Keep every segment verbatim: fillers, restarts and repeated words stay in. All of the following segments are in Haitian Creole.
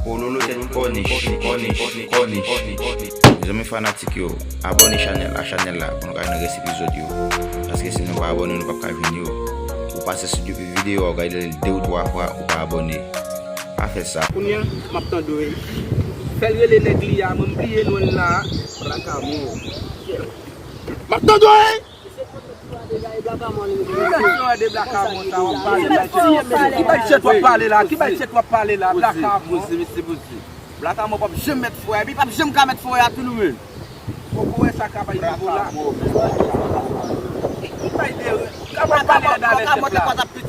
Pololo tèt kònich, kònich, kònich. Mezanmi fanatik yo, abòne chanèl a chanèl la pou nou ka jwenn rès epizòd yo. Paske si nou pa abòne, nou p ap ka jwenn yo. Ou pase sou depi videyo a, ou gade l de ou twa fwa, ou pa abòne. Pa fè sa. Kounye a, m ap tande w. Fè l rele nèg li a, mwen m bliye non l la. Blaka mò. M ap tande w! Ki bay jèt w ap pale la? Ki bay jèt w ap pale la? Blaka mò. Blaka mò p ap janm mèt fò a, epi p ap janm ka mèt fò a tou nou menm. Fòk ou wè sa ka bay nivo la. Ki bay de, ou ka pale rèd avè tèt la. Blaka mò t ap fè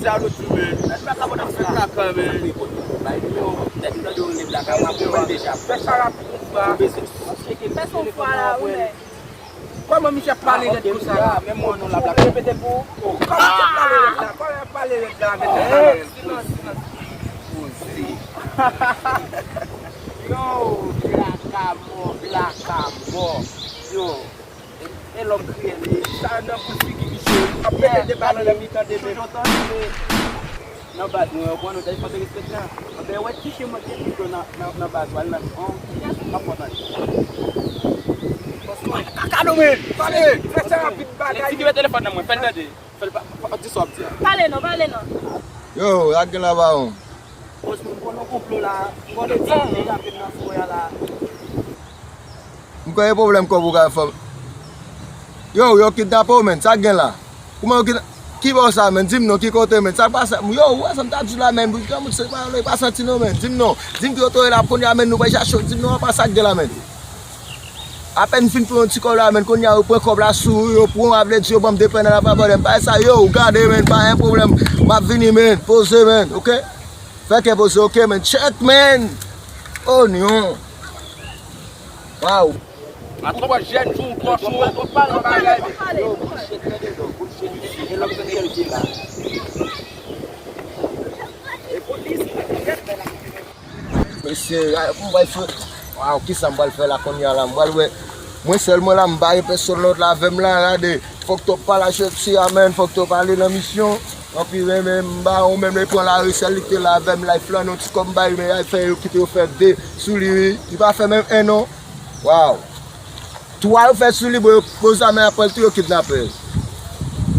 kaka menm. Fè sa rapid yon fwa. Fè sa rapid yon fwa la, wi, men. Kòman misye ap pale rèd konsa la? Menm mwen non la blak repete pou ou. Kòman misye ap pale rèd la? Kòman ap pale rèd la avèk tèt la? Poze. Yo, blaka mò, blaka mò. Yo, e lòm kriye li. Sa nan boul figi misye. Ap pete de balon nan mitan de men. Nan baz mwen, yo konn nou te fòte respèk la. Anben, wè ti chen mwen te pito nan, nan, nan baz, wè nan, an, m ap kontan. Kaka nou men, pale, fè sa rapid bagay. Figire telefòn nan mwen, fè l tande. Fè l pa, pa, pa di sa w ap di a. Pale non, pale non. Yo, sa k gen la, bawon? Bòs mwen, m konn yon konplo la, m konn yon ti nèg ap vin nan fò a la. M kwè e pwoblèm kòb ou ka fè. Yo, yo kidnape w, menn. Sa k gen la? Kouman yo kidna-, ki bò sa, menn? Di m non, ki kote, menn? Sa k pase? Yo, ou wè sa m ta di w la, menn? Pou kè moun se pa, pa santi non, menn. Di m non. Di m ki otorite la kounye a, menn, nou pral chache w. Di m non, apa sa k gen la, menn? Apèn fin pran yon ti kòb la, menn. Kounye a, yo pran kòb la sou ou, yo pran, a vle di yo ban m de pèn nan la pa pwoblèm. Bagay sa, yo, gade, menn, pa gen pwoblèm. M ap vini, menn. Poze, menn, oke? Fè kè poze, oke, menn. Check, menn. Onyon. Waw. A twò jèn, jou, twò cho, twò pale, twò bagay. Yo, boul chet, tande non, boul chet isi. E lòm se kèl ki la. E polis, mesye, a, m pral fè, waw, kisa m pral fè la kounye a la? M pral wè. Mwen sèl mwen la, m pa gen pèsonn lòt la avè m la, gade. Fòk twò pale a chèf si a, menn, fòk twò pale nan misyon. Anpi, men, men, m ba ou menm, li pran lari, sèl li ki te la avè m la, li flannen yon ti kòb m bay, men, al fè yo kite yo fè de sou li, wi. Li pa fè menm en non. Waw. Twa yo fè sou li, bro, yo poze zam apre l tou, yo kidnape l.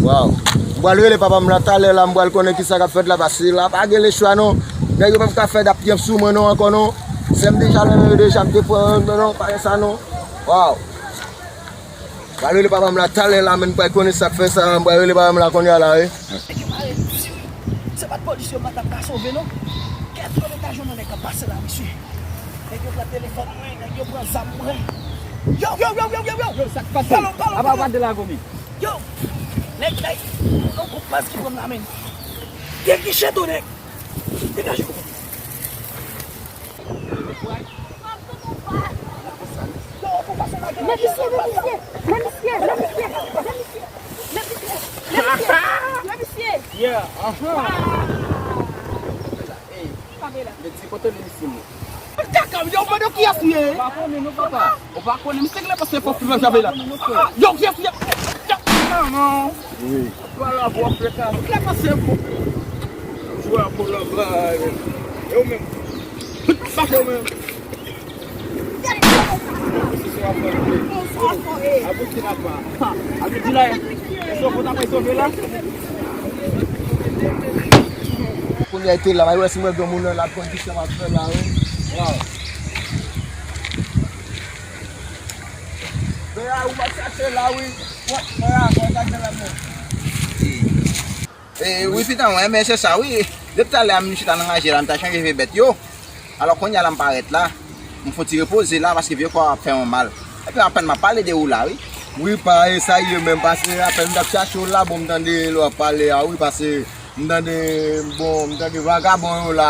Waw. M pral rele papa m la talè la, m pral konnen kisa k ap fèt la, paske la pa gen lechwa non. Nèg yo p ap ka fè dap pyanp sou mwen non ankò non. Sè m deja nan men yo deja, m te pran, non, non, pa gen sa non. Waw. M pral rele papa m la talè la, men m pral konnen sa k fè sa, m pral rele papa m la kounye a la, wi. Nèg yo mare m di wi. Se pa t polis yo pa t ap ka sove non. Kèt yo ta jwenn yon nèg k ap pase la, mesye. Nèg yo pran telefòn mwen, nèg yo pran zam mwen. Yo, yo, yo, yo, yo, yo. Yo, sa k pase? Pale, pale, pale. Apa w pa de la komi? Yo, nèg, nèg, yon gwoup baz ki pran m la, men. Gen ki chèto, nèg. Degaje w. Men misye, men misye, men misye, men misye, men misye, men misye, men misye, men misye. Yeah, aha. Pa vle la. Men di kote li misye mwen. Kaka, yo, mande kiyès li ye? Ou pa konnen non, papa. Ou pa konnen, misye genlè panse fò fim nan jape la. Yo, kiyès li ye? Ah, non. Wi. Pale avè w frè ka. Ou klè panse pou jwè pou lòv la. E ou menm? Tout pa fè ou menm. Kounye a te la, mwen wè si mwen granmoun nan la, kondisyon ap fè la, wi. Waw. Frè a, ou pa chache la, wi. Frè a, frè a, sa gen la, men. E, wi, pitan, wi, men se sa, wi. Depi talè a, m chita nan raje la, m ta chanje vye bèt yo. Alò, kounye a la, m parèt la. M fon ti repoze la, paske vye kò a ap fè mwen mal. Epi, apèn m ap pale de ou la, wi. Wi, pa e sa ye menm, paske apèn m t ap chache w la, bon, m tande lè w ap pale a, wi, paske m tande, bon, m tande vagabon yo la,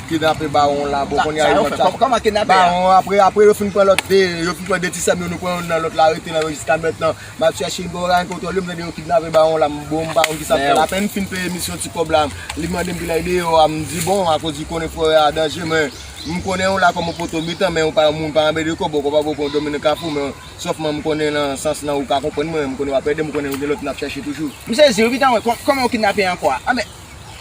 kidnape bawon la, bon, kounye a yo ap chache bawon, apre, apre yo fin pran lòt de, yo fin pran de ti sè m yo, nou pran youn nan lòt la, rete nan yo jiska mentnan. M ap chèche, m pa rankontre li, m tande yo kidnape bawon la, m, bon, m pa konn kisa k fè l. Apèn m fin peye misyon ti kòb la, li mande m kilè l deyò a, m di bon, akoz li konnen fò a danje, men m konnen ou la kòm yon poto mitan, men ou pa yon moun pa anben de kòb, ou pa bon pou yon domine kafou, men sòfman m konnen nan sans nan ou ka konprann mwen, m konnen w ap ede m, m konnen nou gen lòt n ap chèche toujou. M sezi wi, pitan mwen, kò-, kòman yo kidnape ankò a? A, men,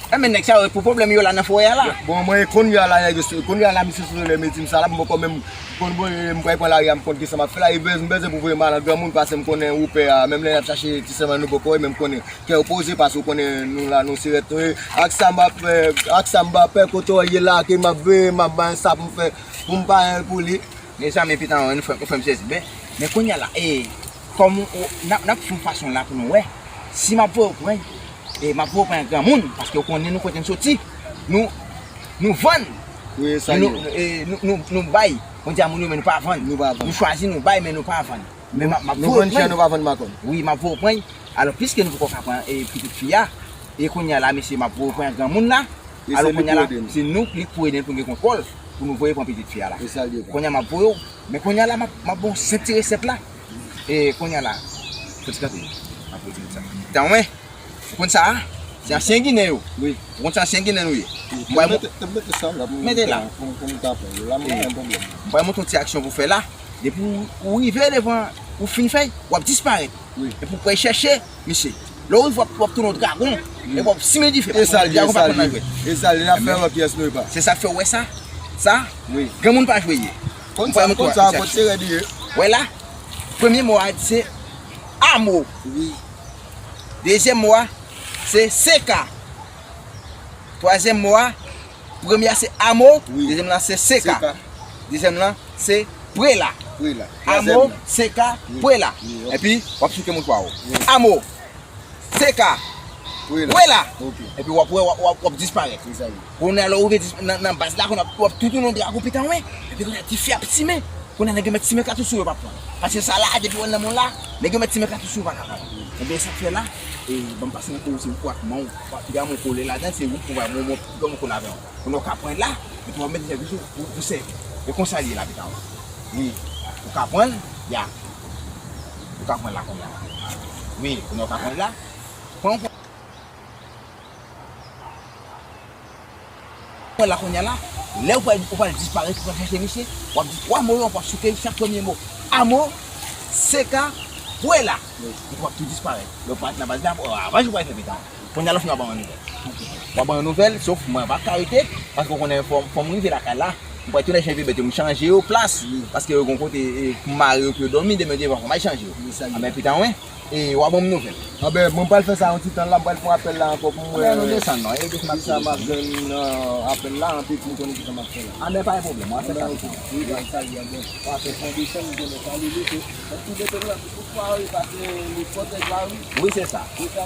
Enben, nèg sa yo, pou pwoblèm yo la nan forè a la. Bon, mwen, kounye a la, nèg yo, kounye a la, misye sou lè, m di m sa la, m poko menm konn, bon, m pral pran lari a, m konn kisa m ap fè la, e bezwen, m bezwen pou voye m al nan granmoun, paske m konnen ou pè a, menm lè n ap chache ti sèman nou poko wè, men m konnen kè w poze, paske w konnen nou la, nou se rèt nou ye. Ak sa m ap fè, ak sa m pa pè, kote w ye la, ke m ap veye, m ap bay sa pou m fè, pou m pa pou li. Mezanmi, pita, nou fè, nou fè m sezi. Men, men kounye a la, e, kòm ou, n ap, n ap fè yon fason la pou nou wè. Si m ap voye w pran, e, m ap voye w pran granmoun, paske w konnen nou kote n soti. Nou, nou vann. Wi, e sa nou, ye. E, nou, nou, nou bay. Kounye a moun yo, men nou pa vann. Nou pa vann. Nou chwazi, nou bay, men nou pa vann. Men m ap, m ap voye w pran. Nou vann chè, nou pa vann makòn. Wi, m ap voye w pran. Alò, piske nou poko ka pran, e, pitit fi a, e kounye a la, mesye, m ap voye w pran granmoun la. Alò, kounye a la, se nou ki pou ede n pou n gen kontwòl, pou nou voye pran pitit fi a la. Kounye a, m ap voye w. Men kounye a la, m ap, m ap ba w senp ti resèt la. E kounye a la, fò ti kanpe. M ap voye w sa. Tan wè, ou konn sa a? Se ansyen Ginen yo. Wi. Ou konn se ansyen Ginen nou ye. Wi. M bay mete, mete sa la pou, mete la. Pou, pou m ka pran. La, m pa gen pwoblèm. M bay montre yon ti aksyon pou fè la. Depi ou, ou rive devan, ou fin fè, w ap disparèt. Wi. Epi w pral chèche misye. Lè w rive, w ap, w ap tounen yon dragon. Wi. Epi w ap simen dife. E sa l ye, e sa l ye. E sa l ye, n ap fè wè kiyès nou ye pa. Se sa k fè w wè sa. Sa, wi, granmoun pa jwe ye. Konn sa, konn sa, konn se rèd li ye. Wè la, premye mo a se amo. Wi. Dezyèm mo a se seka. Twazyèm mo a, premye a se amo, wi, dezyèm lan se seka. Seka. Dezyèm lan se prela. Prela. Amo, twazyèm lan. Seka, wi, prela. Wi, ok. Epi, w ap souke mouchwa ou. Wi. Amo, seka, prela. Prela. Ok. Epi, w ap wè, w ap, w ap, w ap disparèt. Mezanmi. Kounye a, lè w rive dis-, nan, nan baz la, kounye a, w ap tounen yon dragon pita wè. Epi, kounye a, ti fi ap simen. Kounye a nèg yo mèt simen katouch sou yo, pa pran. Paske sa la, depi w nan mond la, nèg yo mèt simen katouch sou yo, pa ka pran. Ebyen, sa k fè la, e, ban m pase nan koze ou ak man ou. Piga mwen kole ladan, se ou pou bay mwen, mwen piga mwen kole avè w. Kounye a w ka pran la, epi w ap mete sèvis ou pou, pou sèvi. E konsa l ye la, pita w. Wi. Ou ka pran l, ya. Ou ka pran l la kounye a la. Wi, kounye a w ka pran l la. Pran yon Mwen la kounye a la, lè ou pral, ou pral disparèt, ou pral chèche misye, w ap di twa mo yo, w ap souke chak premye mo. Amo, seka, pwela. Epi w ap tou disparèt. Lè ou parèt nan baz la, avan jou pral fè pita. Kounye a la, w fin w ap ban mwen nouvèl. W ap ban mwen nouvèl, sof mwen pa ka rete, paske w konnen fò, fò m rive lakay la. M pral tounen chanje bèt yo, m chanje yo plas. Paske yo gon kote, e, pou m mare yo pou yo dòmi, demen devan fò m al chanje yo. Anben pita, wen. E w a ban m nouvèl. Anben, mwen pral fè sa yon ti tan la, m pral fè yon apèl la ankò pou m wè. Anben, nou desann non, e desann ap kisa m ap jwenn nan apèl la, anpi pou m konnen kisa m ap fè la. Anben, pa gen pwoblèm, w a fè sa. Wi, bay sa li anben. W a fè sa desann, m konnen sa li li tou. Tout beton la, tout fwa wi, pase li pòtèj la wi. Wi, se sa. Wi, sa li.